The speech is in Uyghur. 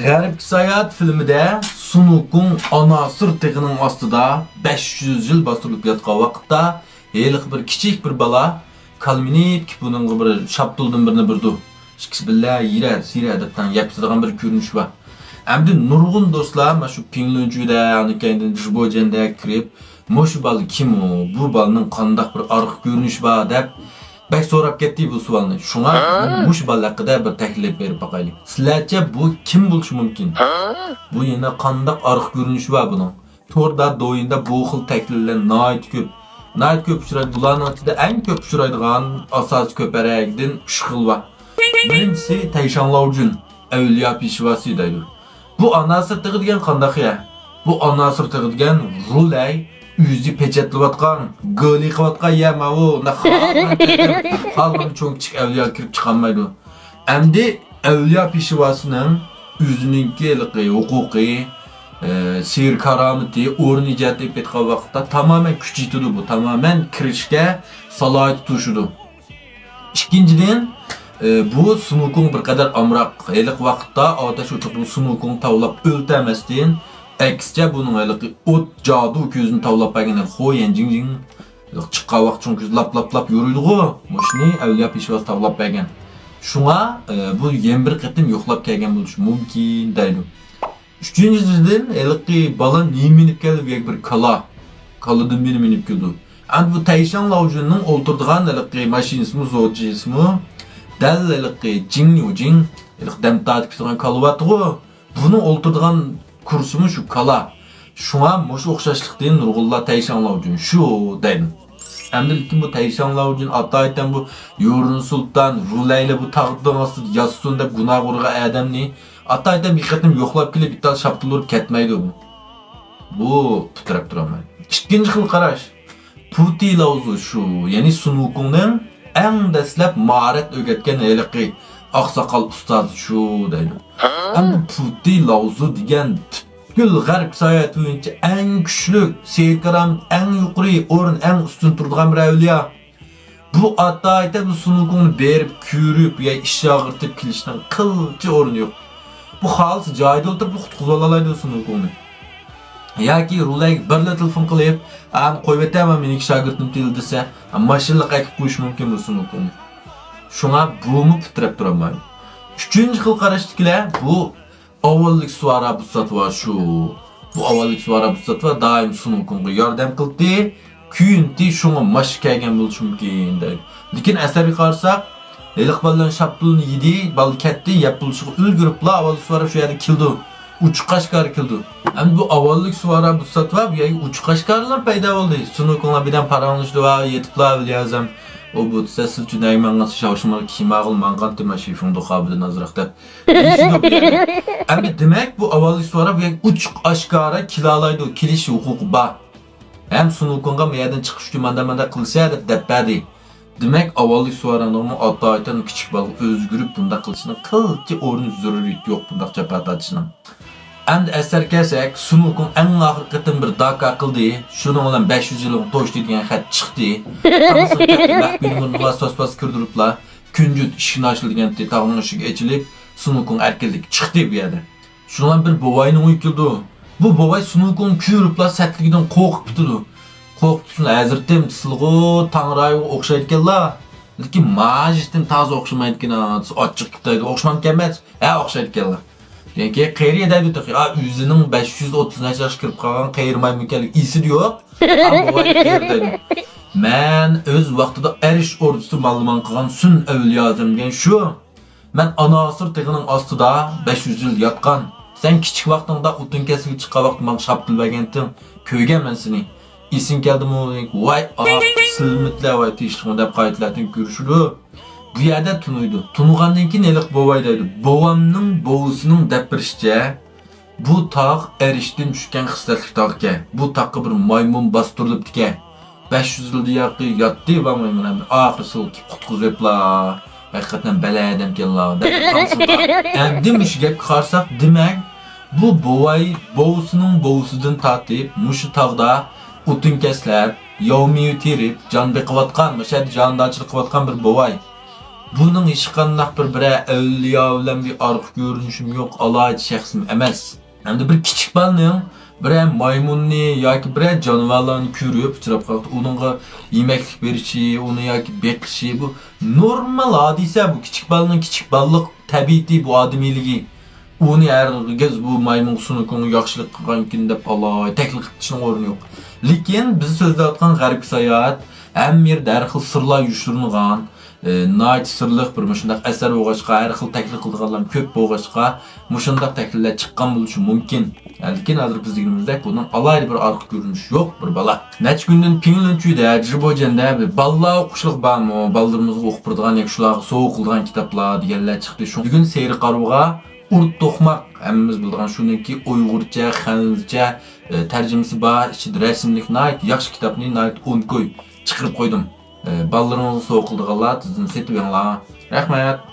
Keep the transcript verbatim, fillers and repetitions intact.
غەربكە ساياھەت فىلىمىدە سۇنۇكۇڭ ئاناسىر تېغىنىڭ ئاستىدا بەش يۈز يىل باستۇرۇلۇپ ياتقان ۋاقىتتا، ھېلىقى بىر كىچىك بىر بالا كالا مىنىپ كېلىپ ئۇنىڭغا بىر شاپتۇلدىن بىرنى بېرىدۇ. ئىككىسى بىللە يېرە سىرە دەپ تەڭ يەپ كېتىدىغان بىر كۆرۈنۈش بار. ئەمدى نۇرغۇن دوستلار مانا شۇ پىڭلۈنچۈدە، ئاندىن كېيىن جىبوجيەندە كىرىپ، مۇشۇ بالا كىم ئۇ؟ بۇ بالىنىڭ قانداق بىر ئارقا كۆرۈنۈشى بار دەپ بەك سوراپ كەتتى بۇ سوئالنى. شۇڭا مۇشۇ بالا ھەققىدە بىر تەھلىل ئېلىپ بېرىپ باقايلى. سىلەرچە بۇ كىم بولۇشى مۇمكىن؟ بۇ يەنە قانداق ئارقا كۆرۈنۈشى بار بۇنىڭ؟ توردا، دويىندا بۇ خىل تەھلىللەر ناھايىتى كۆپ. ناھايىتى كۆپ ئۇچرايدۇ. بۇلارنىڭ ئىچىدە ئەڭ كۆپ ئۇچرايدىغان ئاساسىي كۆپەرەكدىن ئۈچ خىل بار. بىرىنچىسى تەيشاڭ لاۋجۈن، ئەۋلىيا پېشۋاسى دەيدۇ. بۇ ئاناسىر تېغى دېگەن قانداق يەر؟ بۇ ئاناسىر تېغى دېگەن رۇلەي ئۆزى پېچەتلەۋاتقان، گولى قىلىۋاتقان يەر ماۋۇ. ئۇنداق خالىغان چوڭ كىچىك ئەۋلىيا كىرىپ چىقالمايدۇ. ئەمدى ئەۋلىيا پېشۋاسىنىڭ ئۆزىنىڭكى ھېلىقى ھوقۇقى، ئە، سېھىر كارامىتى، ئورنى جەھەتتە ئېلىپ ئېيتقان ۋاقىتتا تامامەن كۈچىيىدۇ بۇ، تامامەن كىرىشكە سالاھىيىتى توشىدۇ. ئىككىنچىدىن، ئە، بۇ سۇنۇكۇڭ بىر قەدەر ئامراق. ھېلىقى ۋاقىتتا ئاتەش ئوچۇقنى سۇنۇكۇڭ تاۋلاپ ئۆلتۈرمەستىن، ئەكسىچە بۇنىڭ ھېلىقى ئوت جادۇ كۆزىنى تاۋلاپ بەرگەن خو يەنجىڭجىڭ. چىققان ۋاقىت چوڭ كۆز لاپ لاپ لاپ يورۇيدىغۇ. مۇشۇنى ئەۋلىيا پېشۋاسى تاۋلاپ بەرگەن. شۇڭا، ئە، بۇ يەنە بىر قېتىم يوقلاپ كەلگەن بولۇشى مۇمكىن دەيدۇ. ئۈچىنچىدىن، ھېلىقى بالا نېمە مىنىپ كەلدى؟ بۇ يەرگە بىر كالا. كالىدىن بىرنى مىنىپ كەلدى. ئەمدى بۇ تەيشاڭ لاۋجۈننىڭ ئولتۇرىدىغان ھېلىقى ماشىنىسىمۇ، زوجىسىمۇ دەل ھېلىقى جىڭ يۇجىڭ، ھېلىقى دەم تارتىپ كېتىدىغان كالا بارتىغۇ. بۇنىڭ ئولتۇرىدىغان كۇرسىمۇ شۇ كالا. شۇڭا مۇشۇ ئوخشاشلىقتىن نۇرغۇنلار تەيشاڭ لاۋجۈن شۇ دەيدۇ. ئەمدى لېكىن بۇ تەيشاڭ لاۋجۈن ئاتايتەن بۇ يۇرۇن سۇلتان، رۇلەيلى بۇ تاغ دېڭىزدا ياتسۇن دەپ گۇناھ ئۇرغان ئادەمنى ئاتايتەن بىر قېتىم يوقلاپ كېلىپ، بىتال شاپتۇل ئۇرۇپ كەتمەيدۇ بۇ. بۇ پۇت تىرەپ تۇرالمايدۇ. ئىككىنچى خىل قاراش. پۇتى لاۋزۇ شۇ، يەنى سۇنۇكۇڭنىڭ ئەڭ دەسلەپ ماھارەت ئۆگەتكەن ھېلىقى ئاقساقال ئۇستازى شۇ دەيدۇ. ئەمدى پۇتى لاۋزۇ دېگەن پۈتكۈل غەرب ساياھەتى بويىچە ئەڭ كۈچلۈك، سېھىر كارامىتى ئەڭ يۇقىرى ئورۇن، ئەڭ ئۈستۈن تۇرىدىغان بىر ئەۋلىيا. بۇ ئاتايىتەن بۇ سۇنۇكۇڭنى بېرىپ كۆرۈپ يا ئىش ئاغرىتىپ كېلىشنىڭ قىلچە ئورنى يوق. بۇ خالىسا جايىدا ئولتۇرۇپ قۇتقۇزۇۋالالايدۇ سۇنۇكۇڭنى. ياكى رۇلەيگە بىرلا تېلېفون قىلىپ، ئەنە قويۇۋېتەمەن مېنىڭكى شاگىرتىم تېلى دېسە، ماشىنىلىق ئەكىپ قويۇشى مۇمكىن بۇ سۇنۇكۇڭنى. شۇڭا بۇمۇ پۇت تىرەپ تۇرالمايدۇ. ئۈچىنچى خىل قاراشتىكىلەر بۇ ئاۋۋاللىق سۇۋارا بۇتساتۋا شۇ. بۇ ئاۋۋاللىق سۇۋارا بۇتساتۋا دائىم سۇنۇكۇڭغا ياردەم قىلدى. كۆيۈنتى شۇڭا ماششا كەلگەن بولۇشى مۇمكىن دەيدۇ. لېكىن ئەسەرگە قارىساق، ھېلىقى بالىلارنىڭ شاپتۇلىنى يېدى، بالا كەتتى، يەپ بولۇشىغا ئۈلگۈرۈپلا ئاۋۋاللىق سۇۋارا شۇ يەردە كېلىدۇ. ئوچۇق ئاشكارا كېلىدۇ. ئەمدى بۇ ئاۋۋاللىق سۇۋارا بۇتساتۋا بۇ يەرگە ئوچۇق ئاشكارىلا پەيدا بولدى. سۇنۇكۇڭلار بىردەم پاراڭلىشىدۇ، ۋا يېتىپلا ئەۋلىيا ئەزەم. ئۇ بۇتسەت سىلچۇ نەيمەنغا شاۋشىمىغا كىيىم ئاغىل ماڭغانتى ما شىفىڭ دوخابىدىن ئازراق دەپ. دېيىشىدۇ بۇ يەردە. ئەمدى دېمەك، بۇ ئاۋۋاللىق سۇۋارا بۇ يەرگە ئوچۇق ئاشكارا كېلەلايدۇ، كېلىش ھوقۇقى بار. ھەم سۇنۇكۇڭغا مۇ يەردىن چىقىش ئۈچۈن مانداق مانداق قىلسە دەپ دەپ بەردى. دېمەك، ئاۋۋاللىق سۇۋارانىڭمۇ ئاتايىتەن كىچىك بالىغا ئۆزگىرىپ بۇنداق قىلىشنىڭ قىلچە ئورنى، زۆرۈرىيىتى يوق بۇنداق جاپا تارتىشنىڭ. ئەمدى ئەسەرگە كەلسەك، سۇنۇكۇڭ ئەڭ ئاخىرقى قېتىم بىر داكا قىلدى. شۇنىڭ بىلەن بەش يۈز يىلىڭ توشتى دېگەن خەت چىقتى. مەخپىي نومۇرغا ساس-پاس كىردۈرۈپلا، كۈنجۈت ئىشىكنى ئاچىلا دېگەنتى، تاغنىڭ ئىشىكى ئېچىلىپ، سۇنۇكۇڭ ئەركىنلىككە چىقتى بۇ يەردە. شۇنىڭ بىلەن بىر بوۋاينىڭ ئۆيى كېلىدۇ. بۇ بوۋاي سۇنۇكۇڭنى كۆرۈپلا سەتلىكىدىن قورقۇپ كېتىدۇ. قورقۇپ كېتىدۇ، ھەزرىتىم، سىلىغۇ تاڭرايغا ئوخشايدىكەنلا. لېكىن ماجىتتىن تازا ئوخشىمايدىكەن، ئاچچىق كېتەيدۇ، ئوخشىمامدىكەنمەن؟ ھە، ئوخشايدىكەنلا. كېيىن قېرى دەيدۇ تېخى، ئا، ئۆزىنىڭ بەش يۈز ئوتتۇز نەچچە ياشقا كىرىپ قالغان قېرى مايمۇن ئىكەنلىكى ئېسىدە يوق. ئا، بوۋاي قېرى دەيدۇ. مەن ئۆز ۋاقتىدا ئەرش ئوردىسىدا ماللىمان قىلغان سۈن ئەۋلىيا ئەزەم دېگەن شۇ. مەن ئاناسىر تېغىنىڭ ئاستىدا بەش يۈز يىل ياتقان. سەن كىچىك ۋاقتىڭدا ئوتۇن كەسىۋېلىپ چىققان ۋاقىتتا ماڭا شاپتۇل بەرگەنتىڭ. كۆرگەنمەن سېنى. ئېسىڭ كەلدىمۇ؟ ۋاي ئاخىر سىلمىتلە، ۋاي تېشىلىقمۇ دەپ قايتىلەردىن كۆرۈشىدۇ. بۇ يەردە تونۇيدۇ. تونۇغاندىن كېيىن ھېلىقى بوۋاي دەيدۇ. بوۋامنىڭ بوۋىسىنىڭ دەپ بېرىشىچە، بۇ تاغ ئەرشتىن چۈشكەن خىسلەتلىك تاغ ئىكەن. بۇ تاغقا بىر مايمۇن باستۇرۇلۇپتىكەن. بەش يۈز يىلدىن ياقى ياتتى بۇ مايمۇن، ئەمدى ئاخىرى سىلكىپ قۇتقۇزۇپلا. ھەقىقەتەن بەلە ئادەمكەنلا دەپ قامسىلغان. ئەمدى مۇشۇ گەپكە قارىساق، دېمەك، بۇ بوۋاي بوۋىسىنىڭ بوۋىسىدىن تارتىپ مۇشۇ تاغدا ئوتۇن كەسلەپ، ياۋ مېۋە تېرىپ، جان بېقىۋاتقان، مۇشۇ يەردە جانىدارچىلىق قىلىۋاتقان بىر بوۋاي. بۇنىڭ ھېچقانداق بىر بىرەر ئەۋلىيا بىلەن بىر ئارقا كۆرۈنۈشۈم يوق، ئالاھىدە شەخسىم ئەمەس. ھەمدە بىر كىچىك بالىنىڭ بىرەر مايمۇننى ياكى بىرەر جانىۋارلارنى كۆرۈپ ئۇچراپ قالىدۇ، ئۇنىڭغا يېمەكلىك بېرىشى، ئۇنى ياكى بېقىشى، بۇ نورمال ھادىسە. بۇ كىچىك بالىنىڭ كىچىك بالىلىق تەبىئىتى، بۇ ئادىمىيلىكى. ئۇنى ھەرگىز بۇ مايمۇن سۇنۇكۇڭغا ياخشىلىق قىلغانكىن دەپ ئالاھىدە تەكلىپ قىلىشنىڭ ئورنى يوق. لېكىن بىز سۆزلەۋاتقان غەربكە ساياھەت ھەممە يەردە ھەر خىل سىرلار يوشۇرۇنغان، ئى، ناھايىتى سىرلىق بىر مۇشۇنداق ئەسەر بولغاچقا، ھەر خىل تەكلىپ قىلىدىغانلار كۆپ بولغاچقا، مۇشۇنداق تەكلىپلەر چىققان بولۇشى مۇمكىن. لېكىن ھازىر بىز دېگىنىمىزدەك بۇنىڭ ئالاھىدە بىر ئارقا كۆرۈنۈشى يوق، بىر بالا. نەچچە كۈندىن پىڭلۈنچۈدە، جىبوجيەندە بىر بالىلار ئوقۇشلۇق بارمۇ؟ بالىلىرىمىزغا ئوقۇپ بېرىدىغان ياكى شۇلارغا سوۋغا قىلىدىغان كىتابلار دېگەنلەر چىقتى. شۇ بۈگۈن سېرى قارىۋۇغا ئۇرۇت توقماق، ھەممىمىز بىلىدىغان، شۇنىڭكى ئۇيغۇرچە، خەنزۇچە، ئە، تەرجىمىسى بار، ئىچىدە رەسىملىك ناھايىتى ياخشى كىتابنى ناھايىتى ئون كوي چىقىرىپ قويدۇم. ئە، بالىلىرىڭىزغا سوۋغا قىلىدىغانلار تېزدىن سېتىۋېلىڭلار. رەھمەت.